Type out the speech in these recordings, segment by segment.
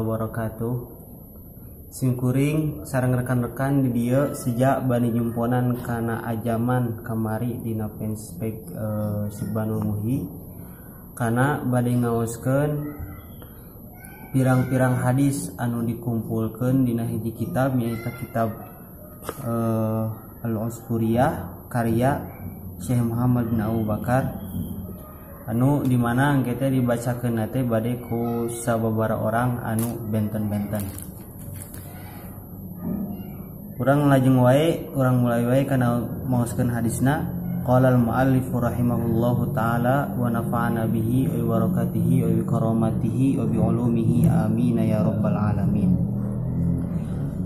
wabarakatuh. Simkuring sareng rekan-rekan di dieu sejak bani jumponan kana ajaman kamari dina fanspage Syubbanul Muhyi kana bade ngaoskeun pirang-pirang hadis anu dikumpulkeun dina hiji kitab nyaeta kitab Al-Usfuriyah karya Syekh Muhammad bin Abu Bakar anu dimana engke teh dibacakeun teh bade ku sababaraha orang anu benten-benten. Urang lajeng wae, urang mulai wae kana maoskeun hadisna. Qala al-muallif rahimahullahu taala wa nafa'ana bihi wa barakatihi wa bi karamatihi wa bi ulumihi amin ya rabbal alamin.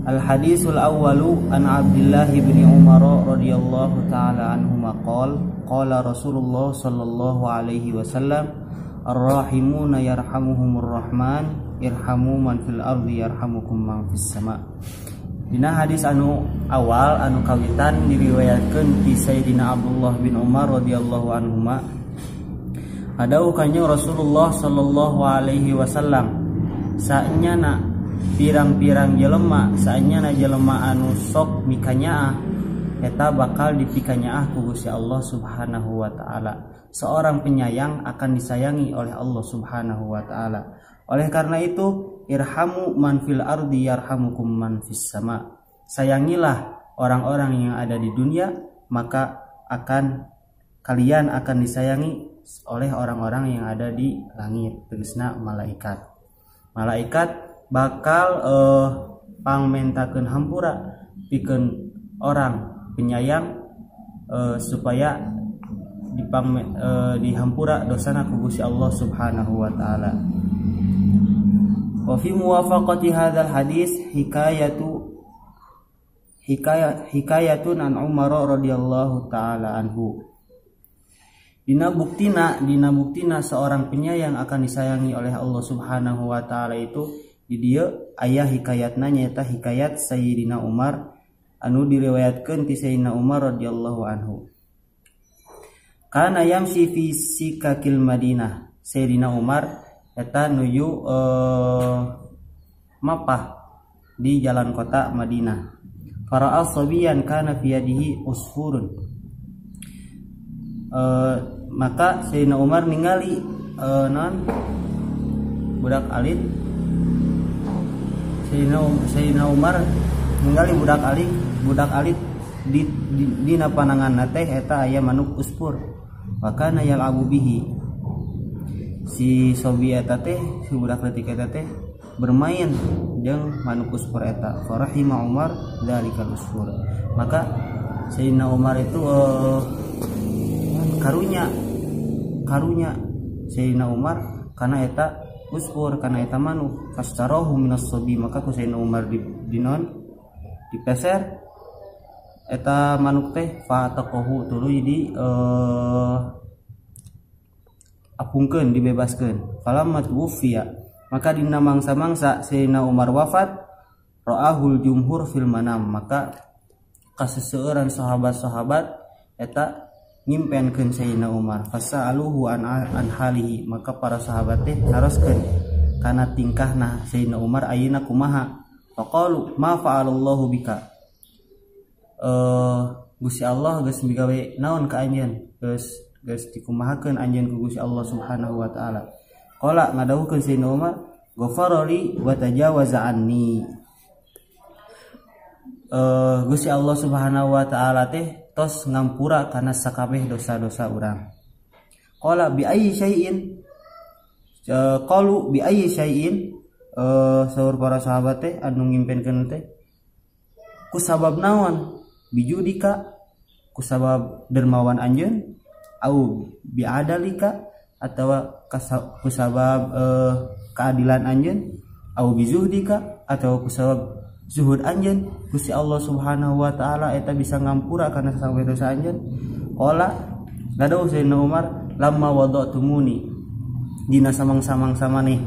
Al hadisul awwalu an Abdullah bin Umar radhiyallahu taala anhuma qala qala Rasulullah sallallahu alaihi wasallam arrahimuna yarhamuhumur rahman irhamu man fil ardi yarhamukum man fis sama. Dina hadis anu awal anu kawitan diriwayatkeun ti Sayyidina Abdullah bin Umar radhiyallahu anhuma adau kanjeng Rasulullah sallallahu alaihi wasallam saenyana pirang-pirang jelema saenyana jelema anu sok mikanyaah eta bakal dipikanyaah ku Gusti Allah Subhanahu wa taala. Seorang penyayang akan disayangi oleh Allah Subhanahu wa taala. Oleh karena itu, irhamu man fil ardi yarhamukum man fis sama. Sayangilah orang-orang yang ada di dunia, maka akan kalian akan disayangi oleh orang-orang yang ada di langit, tegasna malaikat. Malaikat bakal pangmentakeun hampura pikeun orang penyayang supaya dihampura dosana ku Gusti Allah Subhanahu wa taala. Wa fi muwafaqati hadzal hadis hikayatun an Umar radhiyallahu taala anhu. Dina buktina seorang penyayang akan disayangi oleh Allah Subhanahu wa taala itu di dieu aya hikayatna nyaeta hikayat Sayyidina Umar anu diriwayatkeun ti Sayyidina Umar radhiyallahu anhu. Kana yamshi fi sikakil Madinah. Sayyidina Umar eta nuju mapah di jalan kota Madinah. Fara'a sabiyan kana fi yadihi usfurun. Maka Sayyidina Umar ningali non budak alit. Sayyidina Umar ningali budak alit di dina pananganna teh eta aya manuk usfur. Maka yal'abu bihi. Si sobi eta teh, si budak leutik eta teh bermain jeung manuk usfur eta. Farahima Umar dzalikal usfur. Maka Sayyidina Umar itu karunya Sayyidina Umar karena eta usfur, karena eta manuk. Fastarahu minas sobi, maka ku Sayyidina Umar dinon dipeser eta manuk teh fataqahu tuluy di apungkeun, dibebaskeun. Falamma tuwfiya, maka dina mangsa-mangsa Sayyidina Umar wafat, ra'ahul jumhur fil manam, maka kaseseueuran sahabat-sahabat eta ngimpenkeun Sayyidina Umar. Fasa'aluhu an halihi, maka para sahabat teh naroskeun kana tingkahna Sayyidina Umar ayeuna kumaha. Faqalu ma fa'alallahu bika. Gusti Allah geus migawe naon ka anjeun? Geus dikumahakeun anjeun ku Gusti Allah Subhanahu wa taala. Qala ngadawuhkeun Sayyidina Umar, ghafarali wa tajawaza anni. Gusti Allah Subhanahu wa taala teh tos ngampura kana sakabeh dosa-dosa urang. Qala bi ayyi syai'in? Qalu bi ayyi syai'in? Saur para sahabat teh anu ngimpenkeun teh ku sabab naon? Bijudika, ku sabab dermawan anjeun, au biadalika atawa ku sabab keadilan anjeun, au bizuhdika atawa ku sabab zuhud anjeun. Gusti Allah Subhanahu wa taala eta bisa ngampura kana sakabeh dosa anjeun. Qala ngadawuh Sayyidina Umar, lamma wada'tumuni, dina samang-samang nih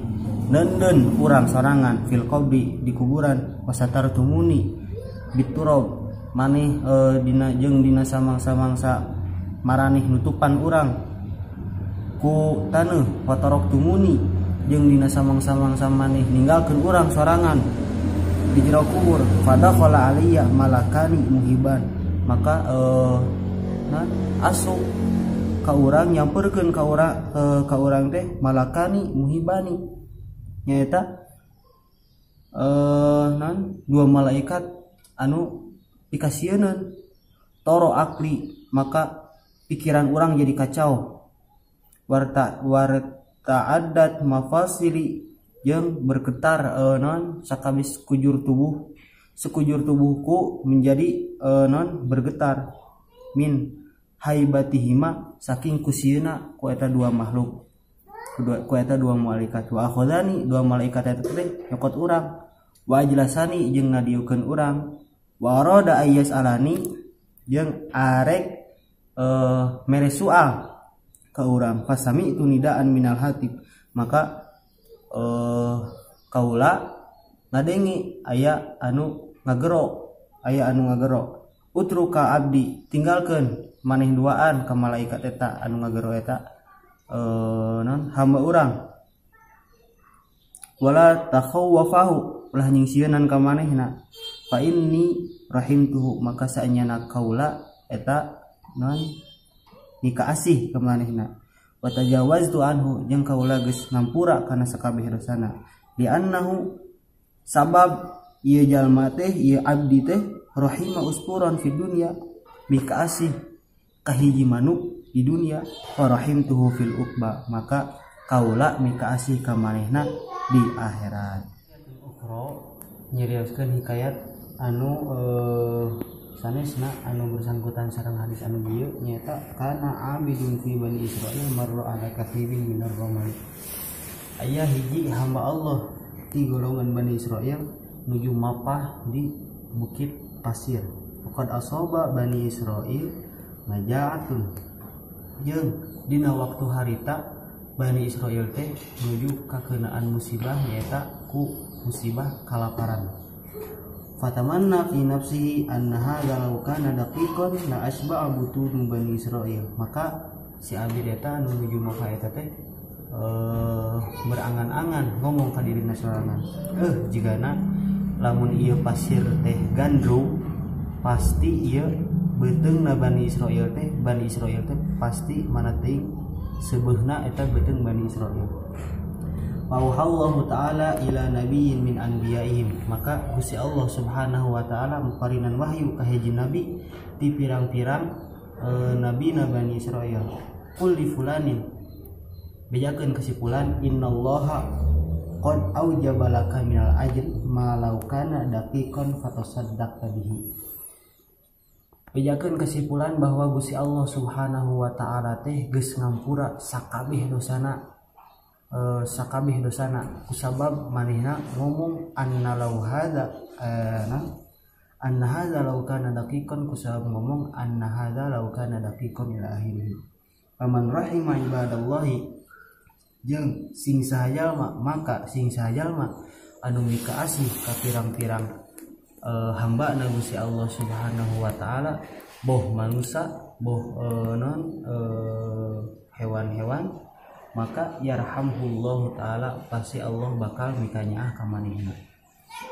neundeun urang sorangan fil qabri di kuburan, wasatartumuni biturab maneh dina jeung dina samang-samangsa maraneh nutupan urang ku taneuh watarok tumuni jeung dina samang-samang samaneh ninggalkeun urang sorangan di jero kubur. Fadakhala aliyah malakani muhiban, maka asup ka urang nyamperkeun ka urang ka urang teh malakani muhibani, nyaeta dua malaikat anu pikasieun. Toro akli, maka pikiran urang jadi kacau. Warta adat mafasili, jeung bergetar sakabis kujur tubuh, sekujur tubuhku menjadi bergetar min haibatihima saking kusieuna ku eta dua makhluk, ku eta dua malaikat. Wa akhadani, dua malaikat eta teh nyokot urang, wa ajlasani jeung ngadiukeun urang, wa arada ayyas alani jeung arek mere soal ka urang. Fasami itu nidaan minal hatib, maka kaula ngadenge aya anu ngagero, aya anu ngagero, utruka abdi, tinggalkeun maneh duaan ka malaikat eta anu ngagero eta hamba urang, wala takhawwafahu, ulah nyingsieunan ka manehna, fa inni rahimtuhu, maka saenyana kaula eta mikaasih ka manehna, wa tajawaztu anhu, jeung kaula geus ngampura kana sakabeh dosana, li annahu sabab ieu jalma teh, ieu abdi teh rahima uspuran fi dunya, mikaasih ka hiji manuk di dunia, fa rahimtuhu fil uqba, maka kaula mikaasih ka manehna di akhirat. Ukhra nyerioskeun hikayat anu sanesna anu bersangkutan sareng hadis anu bieu, nyaeta kana abidun fi bani Israil marra ala kathibin minar roman. Aya hiji hamba Allah ti golongan Bani Israil nuju mapah di bukit pasir. Faqad asaba Bani Israil majaatun, jeung dina waktu harita Bani Israil teh nuju kakeunaan musibah, nyaeta ku musibah kalaparan. Fatamanna fi nafsihi anna hadza law kana daqiqan la asba'a butun Bani Israil. Maka si abdi eta anu nuju maka eta teh berangan-angan ngomong ka dirina sorangan, jigana lamun ieu pasir teh gandrung pasti ieu beuteungna Bani Israil teh, Bani Israil teh pasti mana teuing seubeuhna eta beuteung Bani Israil. Auhallahu ta'ala ila nabiyyin min anbiya'ihim, maka Gusti Allah Subhanahu wa ta'ala muparinan wahyu ka hiji nabi ti pirang-pirang nabi na Bani Israil. Qul li fulanin, bejakeun ka si fulan, innallaha qad aujaba laka minal ajri ma law kana daqiqan fatasaddaqta bihi. Bejakeun ka si fulan bahwa Gusti Allah Subhanahu wa ta'ala teh geus ngampura sakabeh dosana, sakabeh dosana kusabab manehna ngomong anna law hadza anna hadza law kana daqiqan, kusabab ngomong anna hadza law kana daqiqan ila akhirih. Faman rahima ibadallahi, jeung sing saha jalma, maka sing saha jalma anu mikaasih ka pirang-pirang hamba na Gusti Allah Subhanahu wa ta'ala, boh manusia boh hewan-hewan, maka yarhamhullahu ta'ala, pasti Allah bakal mikanyaah ka manehna.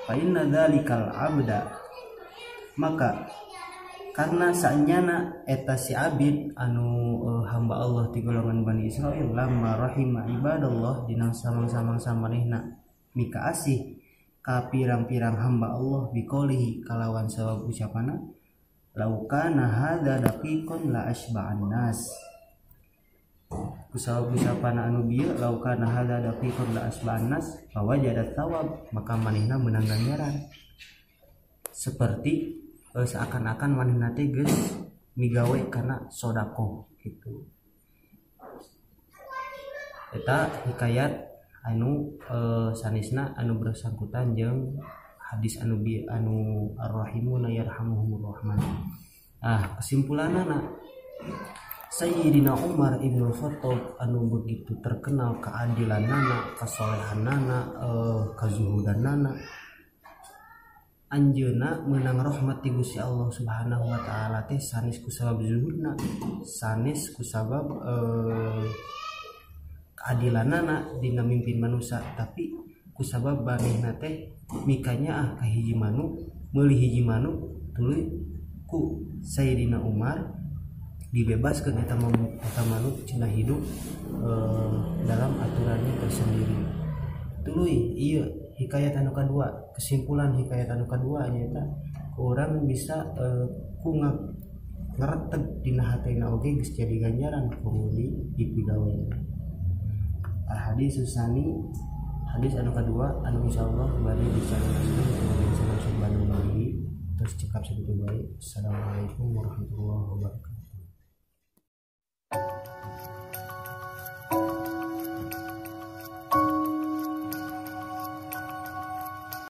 Fa inna dzalikal abda, maka karena saenyana eta si abid anu hamba Allah ti golongan Bani Israil lamma rahima ibadallah, dina samang-samang samanehna mikaasih ka pirang-pirang hamba Allah biqaulihi kalawan sabab ucapana lau kana hadza daqiqan la asba'an nas, kusabab ucapan anu bieu lau kana hadza daqiqan la asba'an nas fa wajada thawab, maka manehna meunang ganjaran seperti seakan-akan manehna teh geus migawe kana sedekah gitu. Eta hikayat anu sanesna anu bersangkutan jeung hadis anu bieu anu ar-rahimuna yarhamuhumur rahman. Ah, kesimpulanana Sayyidina Umar Ibn Khattab anu begitu terkenal keadilanana, kasolehanana, kazuhudanana, anjeunna meunang rahmat ti Gusti Allah Subhanahu wa taala teh sanes kusabab zuhudna, sanes kusabab keadilanana dina mimpin manusia, tapi kusabab manehna teh mikanyaah ka hiji manuk, meuli hiji manuk, tuluy ku Sayyidina Umar dibebaskeun eta eta manuk cenah hidup dalam aturannya tersendiri. Tuluy ieu hikayat anu kadua, kesimpulan hikayat anu kadua nyaeta urang bisa ku ngareteg dina hatena oge geus jadi ganjaran ku dipigawe. Al hadis susani, hadis anu kadua anu insyaallah bade dicaritakeun ku Masuk Bandung lagi. Terus cekap sakitu bae. Assalamualaikum warahmatullahi wabarakatuh.